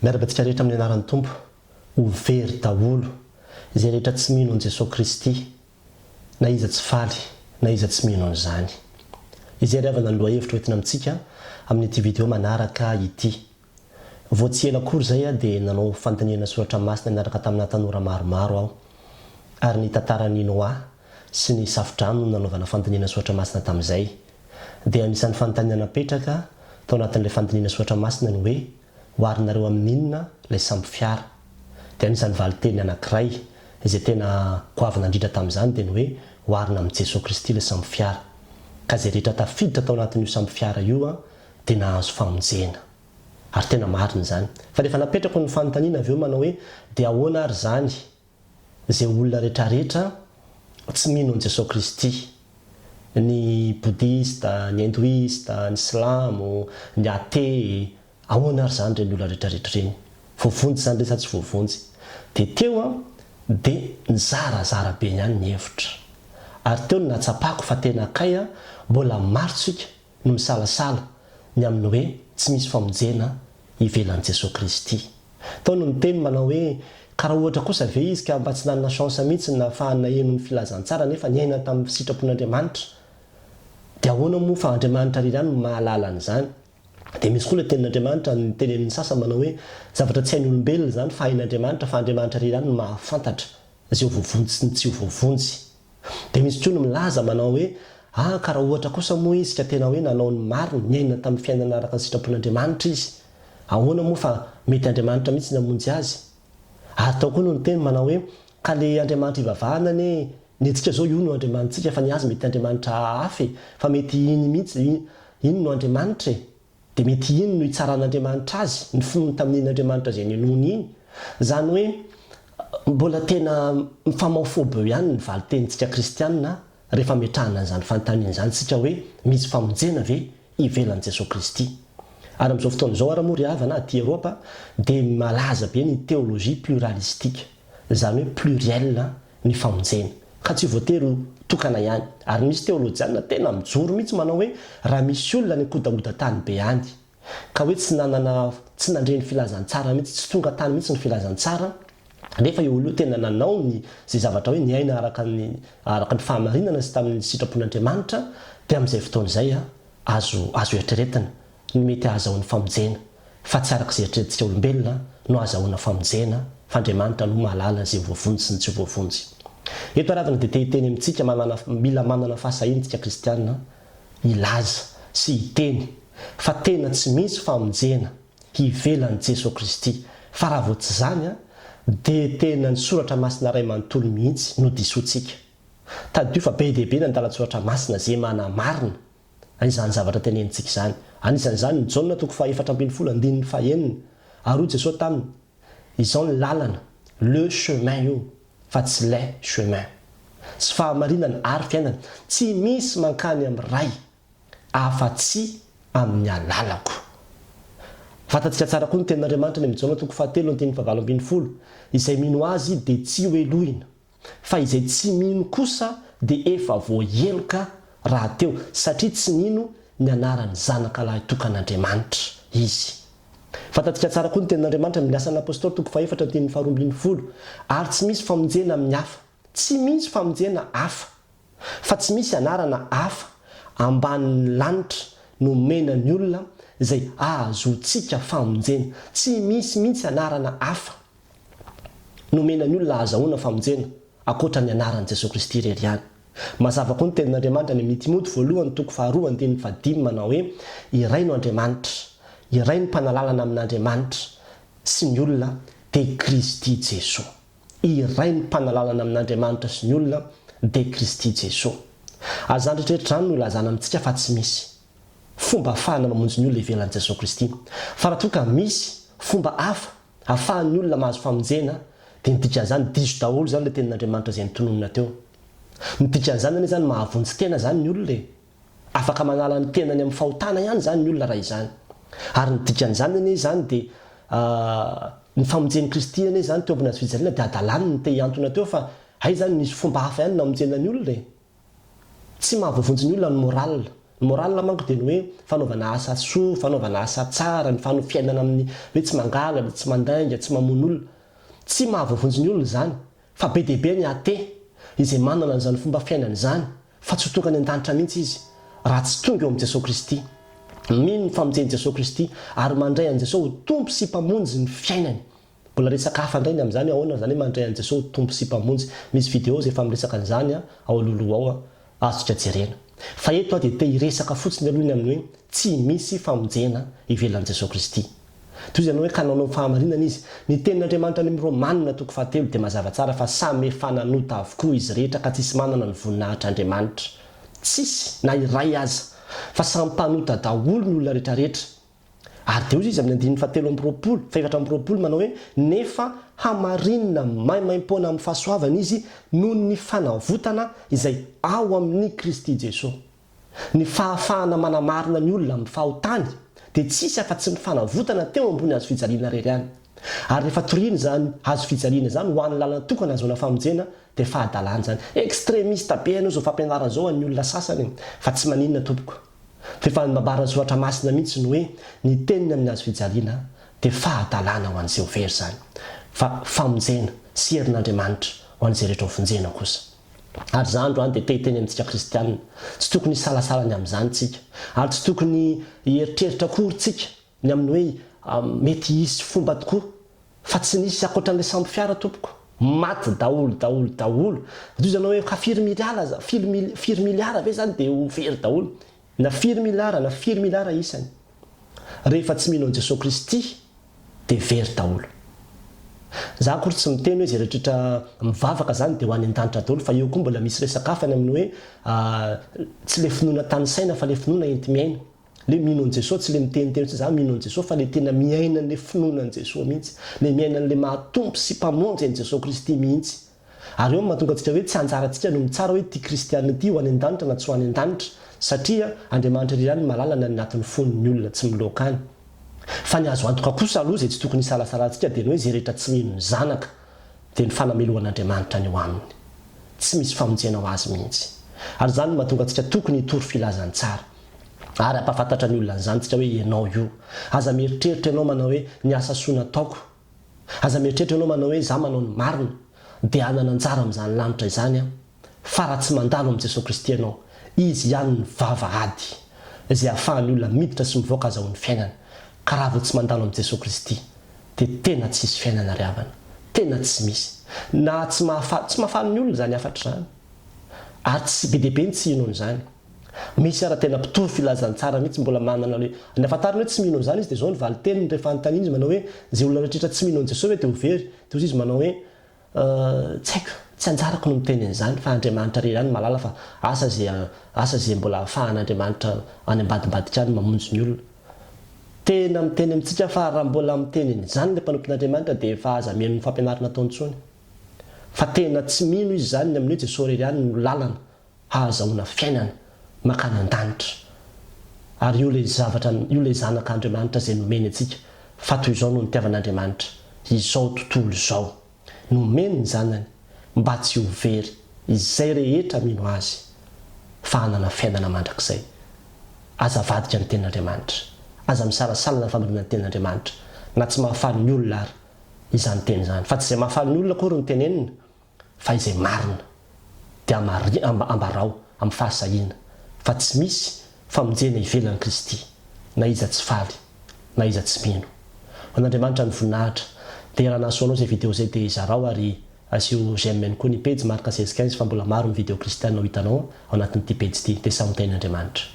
Miarahaba antsika rehetra amin'ny anaran'ny Tompo. Ho very daholo izay rehetra tsy mino an'i Jesoa Kristy, na iza tsy faly na iza tsy mino an'izany. Izay ry havana ny lohahevitra hoentina amintsika amin'ity video manaraka ity. Vao tsy ela akory izay aho dia nanao fandinihana soratra masina niaraka tamina tanora maromaro aho. Ary ny tantaran'i Noa sy ny safodrano no nanaovana fandinihana soratra masina tamin'izay. Dia anisan'ny fanontaniana napetraka tao anatin'ilay fandinihana soratra masina ny hoe, Oharinareo amin'ny inona ilay sambo fiara? Dia anisan'ny valinteny anankiray izay tena goavana indrindra tamin'izany dia ny hoe, Oharina amin'i Jesoa Kristy ilay sambo fiara. Ka izay rehetra tafiditra tao anatin'io sambo fiara io dia nahazo famonjena. Ary tena marina izany. Fa rehefa napetrako ny fanontaniana avy eo manao hoe, dia ahoana ary izany izay olona retraretra tsy mino an'i Jesoa Kristy? Ny Boudhiste, ny Hindouiste, ny Silamo, ny Athée, ahoana ary izany ireny olona retraretra ireny? Voavonjy izany ve sa tsy voavonjy? Dia teo an, dia nizarazara be ihany ny hevitra. Ary teo no nahatsapako fa tena kay an, mbola maro tsika no misalasala ny amin'ny hoe tsy misy famonjena ivelan'i Jesoa Kristy. Tao no niteny manao hoe ka raha ohatra kosa ve izy ka mba tsy nanana chance mihitsy ny nahafahany naheno ny filazantsara nefa niaina tamin'ny sitrapon'Andriamanitra dia ahoana moa fa Andriamanitra irery ihany no mahalala an'izany. Dia misy koa ilay tenin'Andriamanitra nitenenin'ny sasany manao hoe zavatra tsy hain'ny olombelona izany fa hain'Andriamanitra fa Andriamanitra irery ihany no mahafantatra izay ho voavonjy sy ny tsy ho voavonjy. Dia misy koa ny milaza manao hoe, Ah, ka raha ohatra kosa moa izy ka tena hoe nanao ny marina, niaina tamin'ny fiainana araka ny sitrapon'Andriamanitra izy, ahoana moa fa mety Andriamanitra mihitsy namonjy azy? Ary tao koa no niteny manao hoe, Ka le Andriamanitra ivavahana anie, ny antsika izao io no Andriamanitsika fa ny azy mety Andriamanitra hafa e, fa mety iny mihitsy, iny no Andriamanitra e. Dia mety iny no hitsaran'Andriamanitra azy, ny finoany tamin'iny Andriamanitra izay ninoany iny. Izany hoe mbola tena mifamaofao eo ihany ny valin-tenintsika kristiana rehefa ametrahana an'izany fanontaniana izany isika hoe misy famonjena ve ivelan'i Jesoa Kristy? Ary amin'izao fotoana izao ary moa ry havana aty Eropa dia malaza be ny théologie pluralistique, izany hoe pluriel ny famonjena, ka tsy voatery ho tokana ihany. Ary misy teolojianina tena mijoro mihitsy manao hoe raha misy olona any an-kodahoda-tany be any, ka hoe tsy nanana, tsy nandre ny filazantsara mihitsy, tsy tonga tany mihitsy ny filazantsara, nefa io olona io tena nanao ny izay zavatra hoe niaina araka ny araka ny fahamarinana sy tamin'ny sitrapon'Andriamanitra, dia amin'izay fotoana izay azo azo eritreretina ny mety hahazahoany famonjena, fa tsy araka izay eritreretintsika olombelona no hahazahoana famonjena, fa Andriamanitra no mahalala izay ho voavonjy sy ny tsy ho voavonjy. Eto ary havana dia te hiteny amintsika manana mila manana fahasahiana isika kristiana hilaza sy hiteny fa tena tsy misy famonjena hivelan'i Jesoa Kristy, fa raha vao tsy izany dia tena ny soratra masina iray manontolo mihitsy no disoantsika. Tadidio fa be dia be ny andalan-tsoratra masina izay manamarina Izany zavatra tenenintsika izany. Anisan'izany ny Jaona toko faha 14 andininy faha-6, Ary hoy Jesoa taminy, Izao ny lalana, le chemin io, fa tsy les chemins, sy fahamarinana ary fiainana, tsy misy mankany amin'ny Ray afa-tsy amin'ny alalako. Fantatsika tsara koa ny tenin'Andriamanitra any amin'ny Jaona toko fahatelo andininy faha 18, Izay mino Azy dia tsy hohelohina. Fa izay tsy mino kosa dia efa voaheloka rahateo, satria tsy nino ny anaran'ny Zanaka Lahitokan'Andriamanitra izy. Fantatsika tsara koa ny tenin'Andriamanitra amin'ny Asan'ny Apostoly toko fahefatra andininy faharoambinifolo, Ary tsy misy famonjena amin'ny hafa, tsy misy famonjena hafa, fa tsy misy anarana hafa ambanin'ny lanitra nomena ny olona izay ahazoantsika famonjena. Tsy misy mihitsy anarana hafa. Nomena ny olona hahazahoana famonjena, ankoatra ny anaran'i Jesoa Kristy irery ihany. Mazava koa ny tenin'Andriamanitra any amin'ny Timoty voalohany toko faharoa andininy fahadimy manao hoe, Iray no Andriamanitra, iray no mpanalalana amin'Andriamanitra sy ny olona, dia i Kristy Jesoa. Iray ny mpanalalana amin'Andriamanitra sy ny olona, dia Kristy Jesoa. Ary izany rehetrarehetra izany no ilazana amintsika fa tsy misy fomba ahafahana mamonjy ny olona ivelan'i Jesoa Kristy. Fa raha toa ka misy fomba hafa Afahan'ny olona mahazo famonjena dia ny dikan'izany diso daholo izany ilay tenin'Andriamanitra izay notononina teo. Ny dikan'izany anie izany mahavonjy tena izany ny olona e! Afaka manala ny tenany amin'ny fahotana ihany izany ny olona raha izany. Ary ny dikan'izany anie izany dia ny famonjen'i Kristy anie izany teo ambony hazofijaliana dia hadalany ny te hihantona teo fa hay izany nisy fomba hafa ihany namonjena ny olona e! Tsy mahavoavonjy ny olona ny morale. Ny morale manko dia ny hoe fanaovana asa soa, fanaovana asa tsara, ny fano fiainana amin'ny hoe tsy mangalatra, tsy mandainga, tsy mamono olona. Tsy mahavoavonjy ny olona izany, fa be dia be ny athée izay manana an'izany fomba fiainana izany, fa tsy ho tonga any an-danitra mihitsy izy raha tsy tonga eo amin'i Jesoa Kristy. Mino ny famonjen'i Jesoa Kristy ary mandray an'i Jesoa ho Tompo sy Mpamonjy ny fiainany. Mbola resaka hafa indray ny amin'izany hoe ahoana izany hoe mandray an'i Jesoa ho Tompo sy Mpamonjy. Misy vidéo izay efa miresaka an'izany ao alohaloha ao azontsika jerena. Fa eto aho dia te hiresaka fotsiny aloha ny amin'ny hoe tsy misy famonjena ivelan'i Jesoa Kristy. Toy izany hoe ka nanao ny fahamarinana izy. Ny tenin'Andriamanitra any amin'ny Romana toko fahatelo dia mazava tsara fa samy efa nanota avokoa izy rehetra ka tsisy manana ny voninahitr'Andriamanitra. Tsisy na iray aza. Fa samy mpanota daholo ny olona rehetrarehetra. Ary dia hoy izy amin'ny andininy fahatelo amby roapolo, fahefatra amby roapolo manao hoe, Nefa hamarinina maimaimpoana amin'ny fahasoavana izy noho ny fanavotana izay ao amin'i Kristy Jesoa. Ny fahafahana manamarina ny olona amin'ny fahotany dia tsisy afa-tsy ny fanavotana teo ambony hazofijaliana irery ihany. Ary rehefa toriana izany hazofijaliana izany ho an'ny lalana tokana ahazoana famonjena dia fahadalana izany. Extremiste be ianao izao fampianarana izao an'ny olona sasany fa tsy maninona tompoko. Fa efa nambaran'ny soratra masina mihitsy ny hoe ny teniny amin'ny hazofijaliana dia fahadalana ho an'izay ho very izany fa famonjena sy herin'Andriamanitra ho an'izay rehetra ho vonjena kosa. Ary izaho androany dia te hiteny amintsika kristianina, tsy tokony hisalasala ny amin'izany tsika, ary tsy tokony hieritreritra akory tsika ny amin'ny hoe mety hisy fomba tokoa, fa tsy nisy ankoatran'ilay sambo fiara tompoko, maty daholo daholo daholo, toy izany hoe ka firy miliara aza, firy mil, firy miliara ve izany dia ho very daholo, na firy miliara na firy miliara isany, rehefa tsy mino an'i Jesoa Kristy dia very daholo. Za akory tsy miteny hoe izay rehetrretra mivavaka zany dia ho any an-danitra daholo fa eo koa mbola misy resaka hafa ny amin'ny hoe tsy le finoana tanisaina fa le finoana enti-miaina. Le mino an'i Jesoa tsy le miteniteny hoe za mino an'i Jesoa fa le tena miaina an'le finoana an'i Jesoa mihitsy. Le miaina an'le maha Tompo sy Mpamonjy an'i Jesoa Kristy mihitsy. Ary eo no mahatonga antsika hoe tsy anjarantsika no mitsara hoe ity kristiana ity ho any an-danitra na tsy ho any an-danitra satria Andriamanitra irery ihany no mahalala ny any anatin'ny fon'ny olona tsy miloaka any. Fa ny azo antoka kosa aloha izay tsy tokony hisalasalantsika dia ny hoe izay rehetra tsy mino ny Zanaka dia ny fanamelohan'Andriamanitra ny eo aminy. Tsy misy famonjena ho azy mihitsy. Ary izany no mahatonga antsika tokony hitory filazantsara. Ary hampahafantatra ny olona an'izany tsika hoe ianao io. Aza mieritreritra ianao manao hoe ny asa soa nataoko. Aza mieritreritra ianao manao hoe izaho manao ny marina dia hanana anjara amin'izany lanitra izany aho. Fa raha tsy mandalo amin'i Jesoa Kristy ianao, Izy ihany no vavahady izay ahafahan'ny olona miditra sy mivoaka azahoany fiainana. Ka raha vao tsy mandalo amin'i Jesoa Kristy dia tena tsy hisy fiainana ry havana. Tena tsy misy. Na tsy mahafaly, tsy mahafaly ny olona izany hafatra izany. Ary tsy be dia be ny tsy hino an'izany. Misy ara tena mpitory filazantsara mihitsy mbola manana le, ny ahafantarana hoe tsy mino an'izany izy dia izao ny valin-teniny rehefa anontaniana izy manao hoe izay olona rehetra tsy mino an'i Jesoa ve dia ho very? Dia hoy izy manao hoe Tsy haiko, tsy anjarako no miteny an'izany fa Andriamanitra irery ihany no mahalala fa asa izay asa izay mbola ahafahan'Andriamanitra any ambadimbadika any mamonjy ny olona. Tena miteny amintsika aho fa raha mbola miteny an'izany ilay mpanompon'Andriamanitra dia efa aza mihaino ny fampianarana ataony intsony. Fa tena tsy mino izy izany ny amin'ny hoe Jesoa irery ihany no lalana hahazahoana fiainana mankany an-danitra. Ary io ilay zavatra, io ilay Zanak'Andriamanitra izay nomeny antsika, fa toy izao no nitiavan'Andriamanitra izao tontolo izao. Nomeny ny Zanany mba tsy ho very izay rehetra mino Azy, fa hanana fiainana mandrakizay. Aza avadika ny Tenin'Andriamanitra. Aza misalasala ny famarinan'ny Tenin'Andriamanitra, na tsy mahafaly ny olona ary izany teny izany. Fa tsy izay mahafaly ny olona akory no tenenina, fa izay marina dia ambarao amin'ny fahasahiana fa tsy misy famonjena ivelan'i Kristy na iza tsy faly na iza tsy mino. Ho an'Andriamanitra ny voninahitra. Dia raha nahasoa anao izay video izay dia zarao ary asio j'aime ihany koa ny pejy Marc 16 15 fa mbola maro ny video kristiana ho hitanao ao anatin'ity pejy ity. Dia samy ho tahin'Andriamanitra.